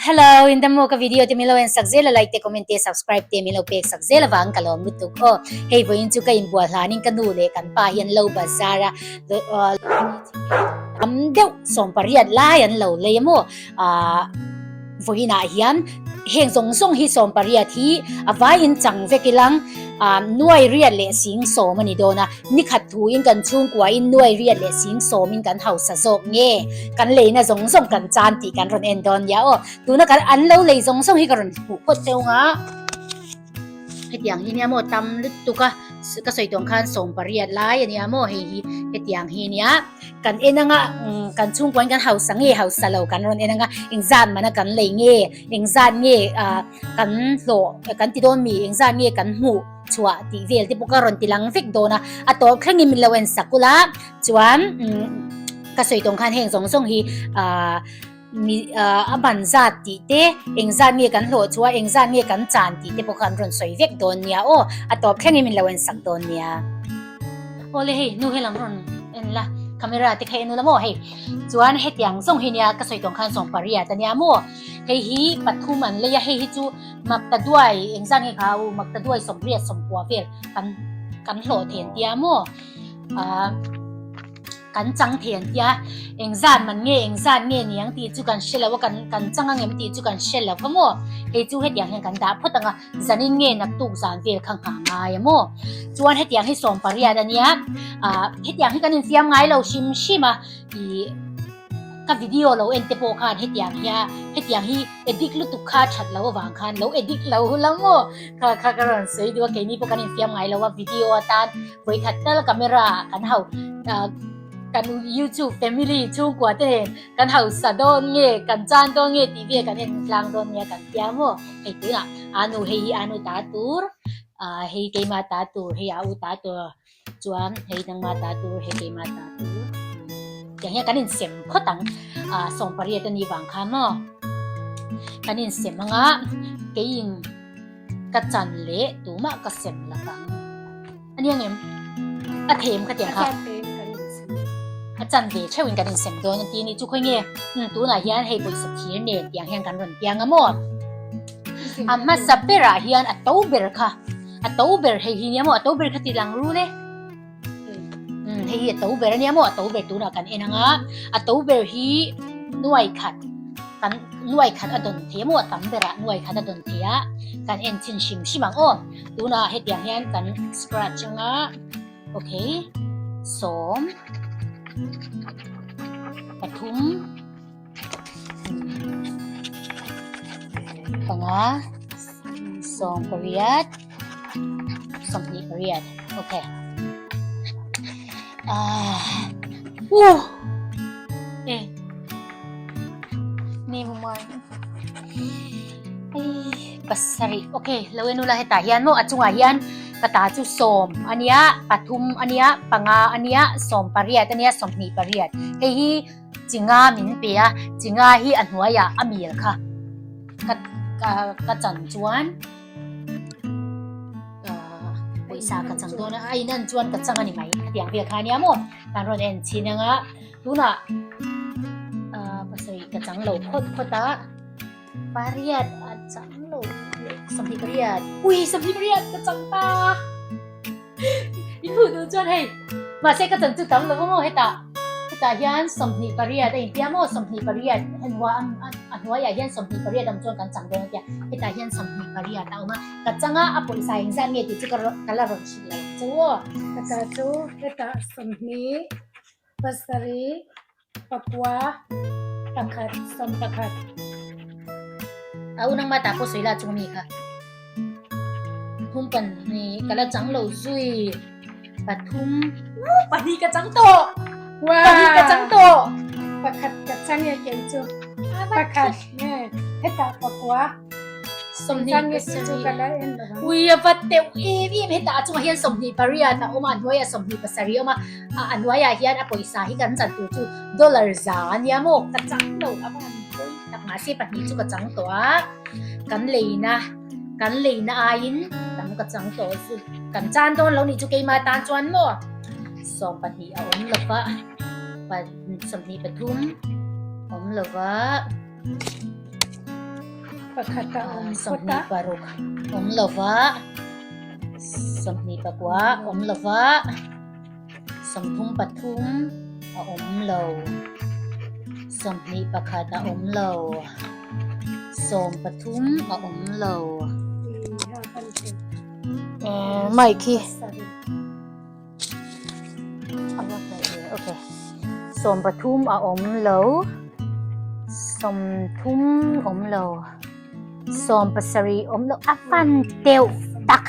Hello, in dam maw ka video te min lo en sak zel a, like te, comment te, subscribe te min lo pek sak zel avang ka lawm lutuk aw. Hei vawiin chu ka inbual hlanin ka nu leh kan pa hi an lo bazar a, tam deuh 18 lai an lo lei a maw. Ahh vawiin ah hian heng zawng zawng hi 18 hi a vaiin chang vek ilang ah nuai riat leh sing sawm a ni dawn a, nikhat thuin kan chhungkua in nuai riat leh sing sawmin kan hausa zawk nge kan leina zawng zawng kan chan tih kan rawn en dawn nia aw tuna kan an lo lei zawng zawng hi ka rawn hmuh phawt cheu nga hetiang hi nia maw tam lutuk a ka sawi tawng khan 18 lai a nia maw hei hi hetiang hi nia. Kan en anga kan chhungkuain kan hausa nge hausa lo kan rawn en anga engzat mana kan lei nge engzat nge kan hlawh kan ti dawn mi engzat nge kan hmuh chhuah tih vel te pawh ka rawn ti lang vek dawn a a tawp thlengin min lo en sak ula chuan ka sawi tawng khan heng zawng zawng hi mi a ban zat tih te engzat nge kan hlawh chhuah engzat nge kan chan tih te pawh kha an rawn sawi vek dawn nia aw a tawp thlengin min lo en sak dawn nia. Awle hei nu helam rawn en la camera te kha en ula maw hei chuan hetiang zawng hi nia ka sawi tawng khan 18 ania maw hei hi pathum an lei a hei hi chu makta duai engzat nge kha u makta duai 80 90 vel kan kan hlawh then tia maw ah. Kan chang thei an tia, engzat man nge engzat nge niang tih chu kan hre lo a, kan kan chang angem tih chu kan hre lo va maw? Hei chu hetiang hian kan dah phawt ang a, zanin nge naktuk zan vel kha nghah ngai a maw? Chuan hetiang hi 18 a nia, ah hetiang hi kan infiam ngai lo hrim hrim a, ih ka video lo en te pawh khan hetiang hia hetiang hi edit lutuk kha that lo avang khan lo edit lo la maw? Kha kha ka rawn sawi duh a, keini pawh kan infiam ngai lo a video atan. Vawikhat tal camera kan hau kan YouTube family chhungkua te nen kan hausa dawn nge kan chan dawn nge tih vel kan en tlang dawn nia kan tia maw hei tunah anu hei hi anu ta tur ah hei keimah ta tur hei a u ta tur chuan hei nangmah ta tur hei keimah ta tur tiang hian kan insem phawt ang ah 18 a nih vang khan maw kan insem anga keiin Ka chan leh tumah ka sem la kang. A nia ngem? A them ka tiang kha. A chan ve theuh in kan insem dawn a ti ni chu khawi nge? Um tunah hian hei pawisa thir nen tiang hian kan rawn piang a maw? A hmasa berah hian a to ber kha a to ber hei hi nia maw a to ber kha ti lang rul e. Um hei hi a to ber a nia maw a to ber tunah kan en ang a a to ber hi nuai khat kan nuai khat a dawn thei a maw a tam berah nuai khat a dawn thei a kan en chhin hrim hrim ang aw tunah hetiang hian kan scratch ang a okay 10 3 5 8 28 okay ah uh eh ni mo man ai pasarih okay lo en ula hetah hian maw a chungah hian ka ta chu sawm ania pathum ania panga ania 18 ania 28 hei hi chinga min pe a chinga hi a hnuaiah a mil kha ka ka chan chuan pawisa ka chang dawn a a inan chuan ka chang a ni mai hetiang vel kha ania maw kan rawn en chhin anga tunah pasarih ka chang lo phawt phawt a pariat a chang lo 28 ui 28 ka chang ta in hmuh duh chuan hei mahse ka chan chu tam lo maw hetah hetah hian 28 a intia maw 28 henhua a hnuaiah hian 28 awm chuan kan chang dawn a tia hetah hian 28 a awm a ka chang a a pawisa engzat nge tih chu ka ka la rawn hrilh lo chu aw ka ta chu hetah 20 pasarih pakua pakhat 11 a unang ma ta pawh sawi la chung ami kha Thum pahnih ka la chang lo zui pathum pahnih ka chang tawh pahnih ka chang tawh pakhat ka chang e kei chu pakhat nge hetah pakua 28 ui a va teuh em em hetah a chungah hian 28 a awm a a hnuaiah 27 a awm a a hnuaiah hian a pawisa hi kan chan tur chu dollar za a nia maw ka chang lo a van pawi tak mahse pahnih chu ka chang tawh a kan leina kan leina aiin tam ka chang tawh chu kan chan dawn lo nih chu keima tan chuan maw 12 a awm lova 23 awm lova. Pakhat a awm phawt a. 26 awm lo va, 29 awm lo va, 33 a awm lo, 21 a awm lo, 13 a awm lo. Mic hi. 13 a awm lo, 30 awm lo, 70 awm lo, a fan deuh tak.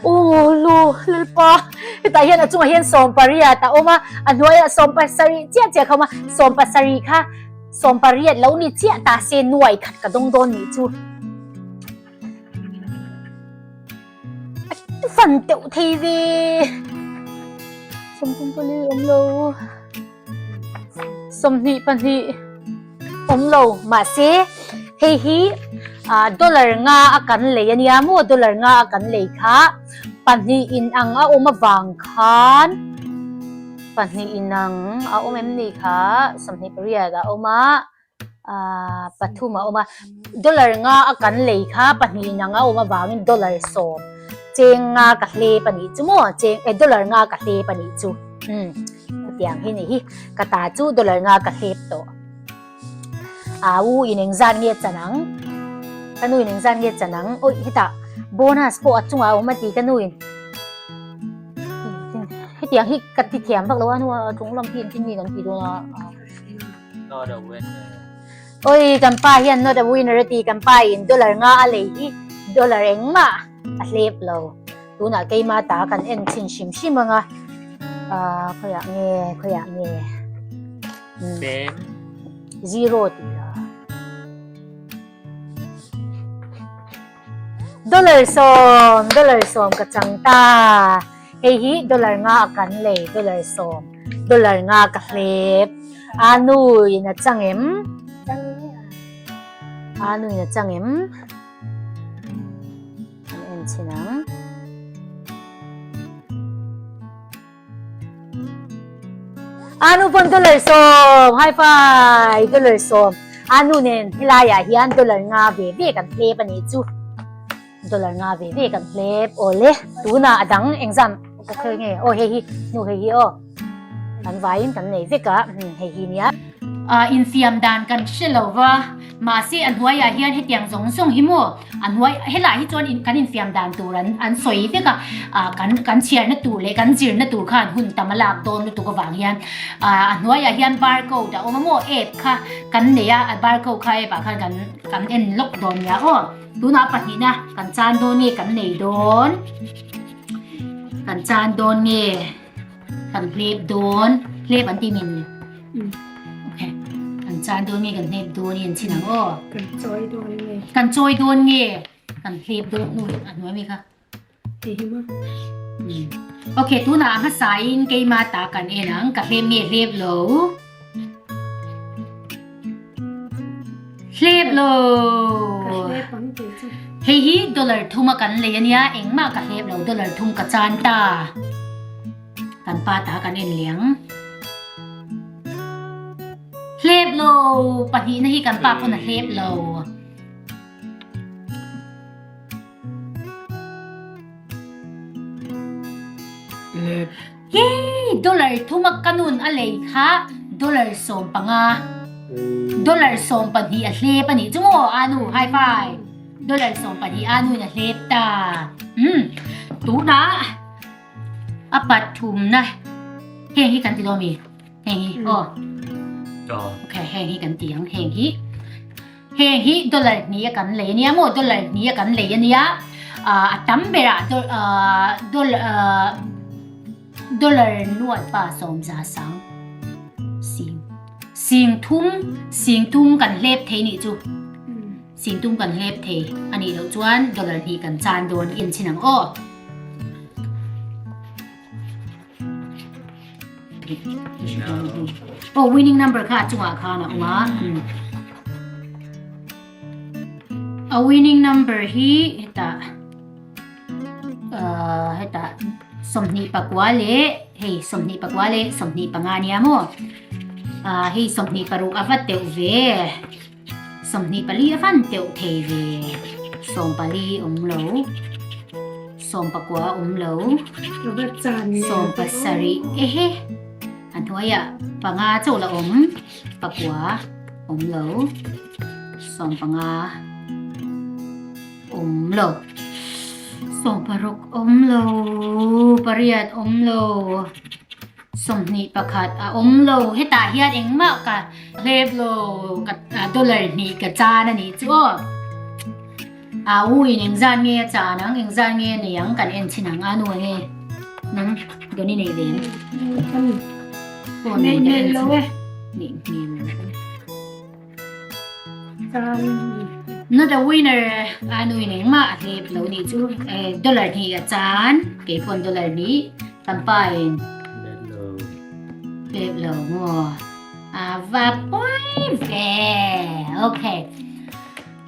Aw lu lalpa hetah hian a chungah hian 18 a awm a, a hnuaiah 17 chiah chiah kha a awm a, 17 kha 18 lo ni chiah ta se nuai khat ka dawng dawn nih chu. Fan teuh thei ve. 34 awm lo. 22 awm lo. Mahse hei hi dollar nga a kan lei a nia maw dollar nga a kan lei kha pahnih in ang a awm avang khan pahnih in ang a awm em ni kha 28 a awm a. Ahh pathum a awm a, dollar nga a kan lei kha pahnih in ang a awm avangin dollar sawm cheng nga ka hlep a nih chu maw cheng eh dollar nga ka hlep a nih chu umm hetiang hi ni hi ka ta chu dollar nga ka hlep tawh ah u in engzat nge chan ang ka nu in engzat nge chan ang awi hetah bonus pawh a chungah a awm a ti ka nu in hetiang hi ka ti thiam vak lo a hnuah a chung lam hi engtin nge kan tih dawn a. Not a winner. Oi kan pa hian not a winner a ti kan pa in dollar nga a lei hi dollar engmah a hlep lo. Tunah keima ta kan en chhin hrim hrim anga ah khawiah nge khawiah nge Same. Zero ti la. Dollar sawm dollar sawm ka chang ta. Hei hi dollar nga a kan lei dollar sawm dollar nga ka hlep a nu in a chang em a nu in a chang em an en chhin ang. A nu pawn dollar sawm high five dollar sawm a nu nen helaiah hian dollar nga ve ve kan hlep a nih chu. Dollar nga ve ve kan hlep aw le tunah a dang exam ka khawi nge aw hei hi nu hei hi aw kan vaiin kan nei vek a hei hi nia. Infiam dan kan hre lo va mahse a hnuaiah hian hetiang zawng zawng hi maw a hnuai helai hi chuan kan infiam dan tur an an sawi vek a kan kan chhiarna tur leh kan zirna tur khan hun tam a lak dawn lutuk avang hian a hnuaiah hian barcode a awm a maw app kha kan nei a a barcode kha app ah khan kan kan en lawk dawn nia aw. Tunah pahnihna kan chan dawn nge kan nei dawn? Kan chan dawn nge kan hlep dawn? Hlep an ti min ni. Okay. Kan chan dawn nge kan hlep dawn i an chhin ang aw. Kan chawi dawn nge. Kan chawi dawn nge kan hlep dawn hnu a hnuai mi kha. Hei hi maw? Ok, tunah a hmasain keima ta kan en ang, ka hlep nge hlep lo? Hlep lo! Ka hlep ang tih chu. Hei hi dollar thuma kan lei ania, engmah ka hlep lo, dollar thum ka chan ta. Kan pa ta kan en leh ang. Hlep lo! Pahnihna hi kan pa pawn a hlep lo. Yay! Dollar thuma ka nun a lei kha dollar 15 dollar 12 a hlep a nih chu maw anu high five dollar 12 anu in a hlep ta um tunah a pathumna heng hi kan ti dawn mi heng hi aw okay heng hi kan ti ang heng hi Heng hi dollar hnih a kan lei a nia maw dollar hnih a kan lei a nia ah a tam berah ah ah dollar nuat pa sawm za sang sing sing thum sing thum kan hlep thei nih chu sing thum kan hlep thei a nih loh chuan dollar hnih kan chan dawn en chhin ang aw. Oh, winning number kha a chungah khan a awm a. A winning number hi hetah uh, hetah 24 leh hei 24 leh 25 nia maw. Uh, hei 26 a va teuh ve. 24 a van teuh thei ve. 14 awm lo. 19 awm lo. 17 ehe a hnuaiah panga chauh la awm. Pakua awm lo. 15 awm lo. 16 awm lo. Pariat awm lo. 21 a awm lo. Hetah hian engmah ka hlep lo. Ka dollar hnih ka chan a nih chu aw. A u in engzat nge a chan ang, engzat nge a nei ang kan en chhin ang. A nu enge nang Donny nei ve em? Nei hmel lo e. Nei hmel lo e. Not a winner a nu in engmah a hlep lo nih chu dollar hnih a chan kei pawn dollar hnih kan pa in hlep lo maw a va pawi ve okay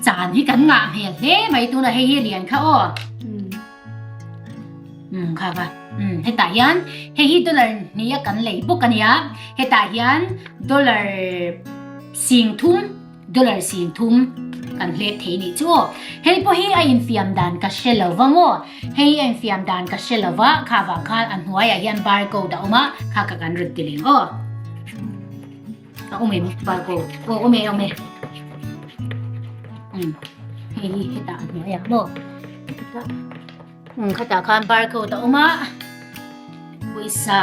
chan hi kan ngah hmel hle mai tunah hei hi a lian kha aw. Umm kha kha umm hetah hian hei hi dollar hnih a kan lei bawk a nia hetah hian dollar singthum dollar singthum kan hlep thei nih chu aw hei pawh hi a infiam dan ka hre lo va maw hei a infiam dan ka hre lo va kha vang khan a hnuaiah hian barcode a awm a kha ka kan rawn ti leng aw a awm em barcode aw awm e awm e umm hei hi hetah a hnuaiah maw. Umm khatah khan barcode a awm a, pawisa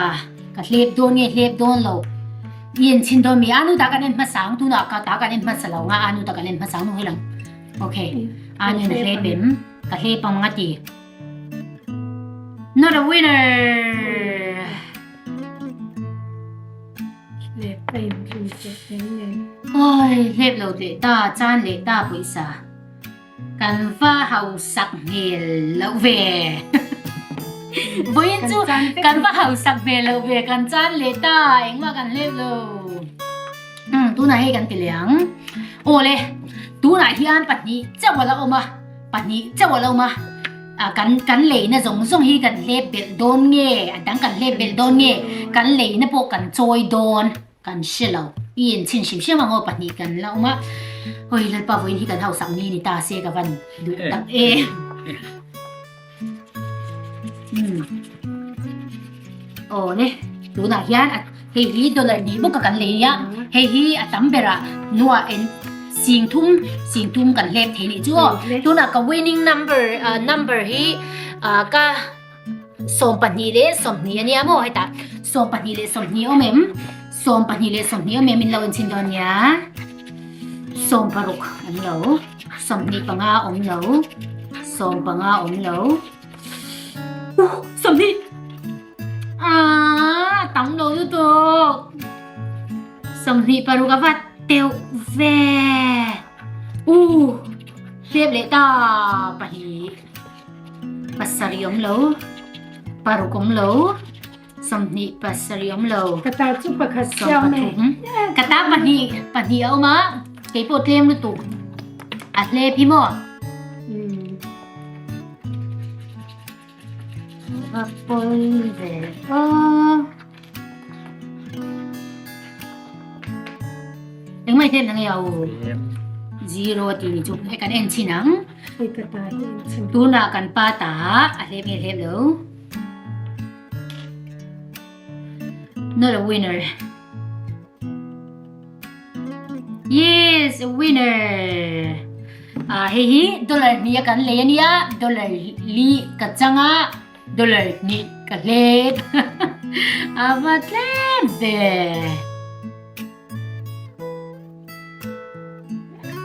ka hlep dawn nge hlep dawn lo i en chhin dawn mi a nu ta kan en hmasa ang tunah ka ta kan en hmasa lo nga a nu ta kan en hmasa ang nu helang okay a nu in a hlep em ka hlep ang a ti not a winner Hlep a inrin teh reng nen. Oi hlep lo leh ta chan leh ta pawisa. Kan va hausak hmel loh ve. Vawiin chu kan va hausak hmel loh ve kan chan leh ta engmah kan hlep lo. Umm tunah hei kan ti leh ang. Aw le tunah hian pahnih chauh a la awm a pahnih chauh a la awm a kan kan leina zawng zawng hi kan hlep belh dawn nge a dang kan hlep belh dawn nge kan leina pawh kan chawi dawn. Kan hre lo. I en chhin hrim hrim ang aw pahnih kan la awm a. Hawi Lalpa vawiin hi kan hausak ni ni ta se ka van duh tak e. Umm. Aw le tunah hian hei hi dollar hnih bawk a kan lei a hei hi a tam berah nuah en sing thum sing thum kan hlep thei nih chu aw. Tunah ka winning number number hi ka 22 leh 20 a nia maw hetah 22 leh 20 awm em 22 leh 20 awm em min lo inchhin dawn nia 16 awm lo 25 awm lo 15 awm lo 20 ah tam lo lutuk 26 a va teuh ve u hlep leh ta pahnih Pasarih awm lo, paruk awm lo, 20 pasarih awm lo. Ka ta chu pakhat siam e. Ka ta pahnih, pahnih a awm a, kei pawh tlem lutuk. A hlep hi maw? Va pawi ve aw. Engmah hlep na nge au? Zero ti ni chu hei kan en chhin ang. Tunah kan pa ta a hlep nge hlep lo. Not a winner. Yes, a winner. Ah, hei hi dollar hnih a kan lei ania, dollar li ka chang a. Dollar hnih ka hlep a va tlem ve.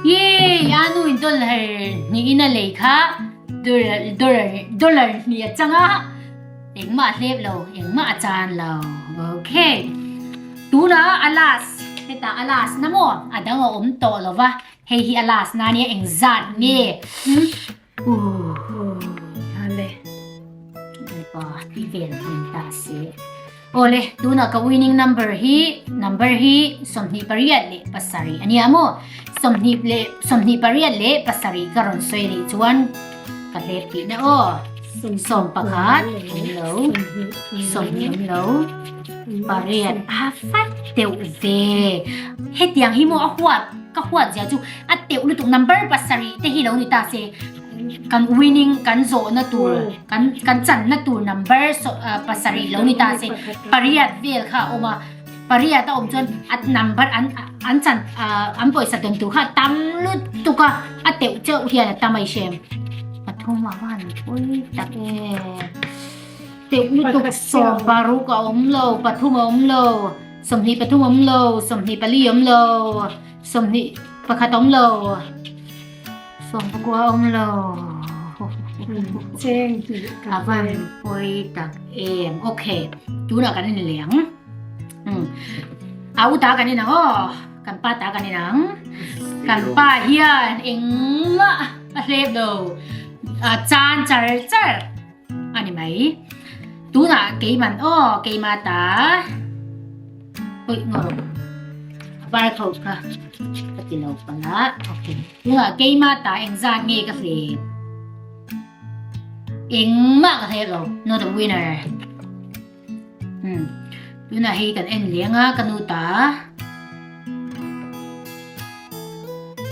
Yay! A nu in dollar hnih in a lei kha dollar dollar dollar hnih a chang a engmah a hlep lo engmah a chan lo. Okay. Tunah a last hetah a last na maw a dang a awm tawh lo va hei hi a last na nia engzat nge. Awle, tunah ka winning number hi number hi 28 leh pasarih a nia maw? 20 leh 28 leh pasarih ka rawn sawi anih chuan ka hlep tihna aw. 11 awm lo, 20 awm lo, pariat a fat deuh ve. Hetiang hi maw a huat? ka huat zia chu a teuh lutuk number pasarih te hi lo ni ta se kan winning kan zawhna tur kan kan channa tur number pasarih lo ni ta se pariat vel kha a awm a pariat a awm chuan a number an an chan an pawisa dawn tur kha a tam lutuk a a teuh cheuh hian a tam a i hrem pathum a van pawi tak e teuh lutuk sawmparuk a awm lo pathum a awm lo. 23 awm lo, 24 awm lo, 21 awm lo, 19 awm lo. Cheng tih ka van pawi tak em. Okay, tunah kan in leng. Um. A u ta kan in ang aw, kan pa ta kan in ang. Kan pa hian engmah a hlep lo. A chan char char. A ni mai. Tunah keiman aw, keima ta. Oi, ngaw rawh. A barcode kha ka ti lo palh a. Okay. Tunah keima ta engzat nge ka hlep? Engmah ka hlep lo. Not a winner. Hmm. Tunah hei kan en leng a, ka nu ta.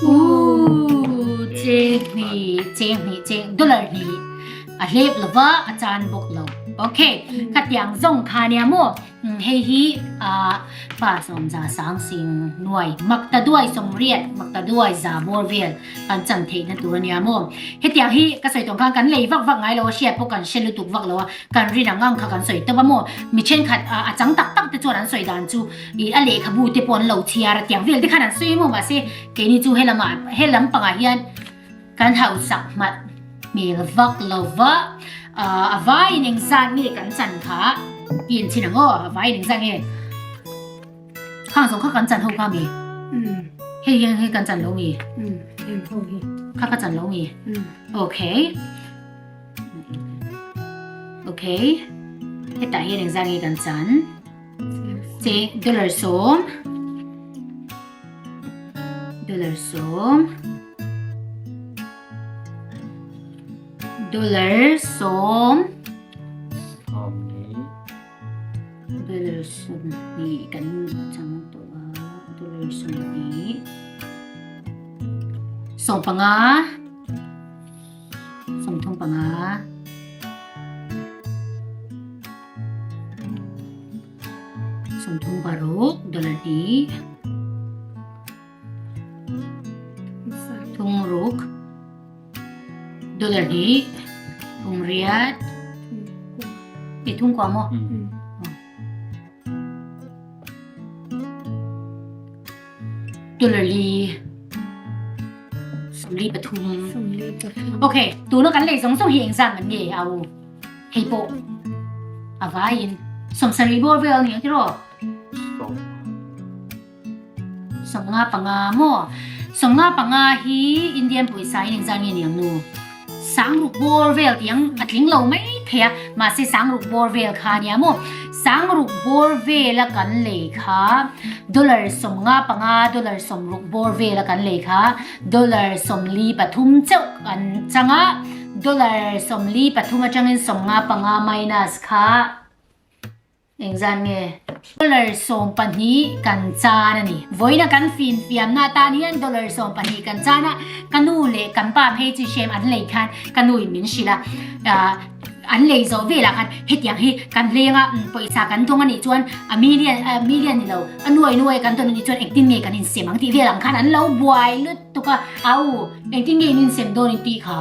Ooh, cheng hnih, cheng hnih, cheng dollar hnih. A hlep lova, a chan bawk lo. Okay, khatiang zawng kha nia maw? Hei hi a pa sawmza sang sing nuai makta duai sawmriat makta duai za bawr vel kan chan theihna tur a nia maw? Hetiang hi ka sawi tawng khan kan lei vak vak ngai lo a, hriat pawh kan hre lutuk vak lo a. Kan rin ang ang kha kan sawi tawp a maw? Mi thenkhat a chang tak tak te chuan an sawi dan chu ih a lehkhabu te pawh an lo chhiar a tiang vel te khan an sawi maw mahse keini chu helamah he lam pangah hian kan hausak hmat hmel vak lo va a vaiin engzat nge kan chan kha i inchhin ang aw a vaiin engzat nge khang zawng kha kan chan ho kha mi hei hian hei kan chan lo mi kha ka chan lo mi okay. Okay. Hetah hian engzat nge kan chan? Cheng dollar sawm. Dollar sawm. Dollar sawm. Sawm ni. Dollar 20 kan chang tawh a. Dollar 20. 15. 35. 36 dollar hnih. Thum ruk dollar hnih. Thum riat. I thum kua maw? Dollar li. 43. 43. Okay, tuna kan lei zawng zawng hi engzat man nge a u? Hei pawh a vaiin 70 bawr vel a ni ang tiraw? Sawm. 55 maw? 55 hi Indian pawisa in engzat nge ni ang nu? Sangruk bawr vel tih ang a tling lo mai thei a, mahse sangruk bawr vel kha ania maw? Sangruk bawr vela kan lei kha dollar 55 dollar 60 bawr vela kan lei kha dollar 43 chauh kan chang a, dollar 43 atangin 55 minus kha Engzan nge? Dollar 12 kan chan a ni. Vawiina kan finfiamna atan hian dollar 12 kan chan a, ka nu leh kan pa phei chu hrem an lei khan ka nuin min hrilh a, an lei zawh velah khan hetiang hi kan leng a, pawisa kan dawng a nih chuan a million, million ni lo, a nuai nuai kan dawn a nih chuan engtin nge kan insem ang tih vel ang khan an lo buai lutuk a, au engtin nge in insem dawn in tih kha?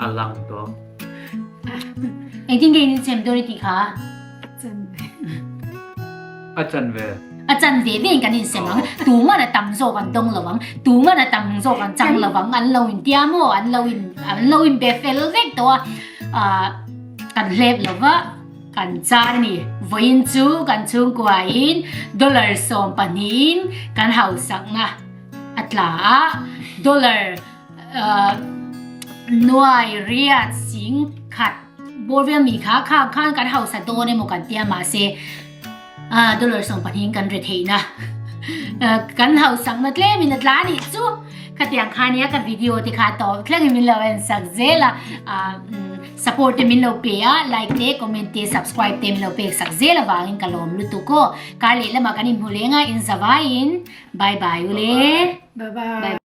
A lang tawh. Engtin nge in insem dawn i tih kha? A chan ve. A chan ve vein kan insem ang. Tuman a tam zawk an dawng lo ang. Tuman a tam zawk an chang lo ang. An lo intia maw? An lo in an lo inbe fel vek tawh a. Ah kan hlep lo va. Kan char a ni. Vawiin chu kan chhungkuain dollar 12 in kan hausakna a tla a. Dollar Nuai riat sing khat bawr vel mi kha khang khan kan hausa dawn emaw kan tia mahse dollar 12 in kan re theihna kan hausakna tlemin a tla anih chu khatiang kha nia ka video te kha tawp thlengin min lo en sak zel a. Support te min lo pe a, like te, comment te, subscribe te min lo pek sak zel avangin ka lawm lutuk aw. Kar leh lamah kan inhmu leng a, in zavaiin bye bye ule. Bye bye.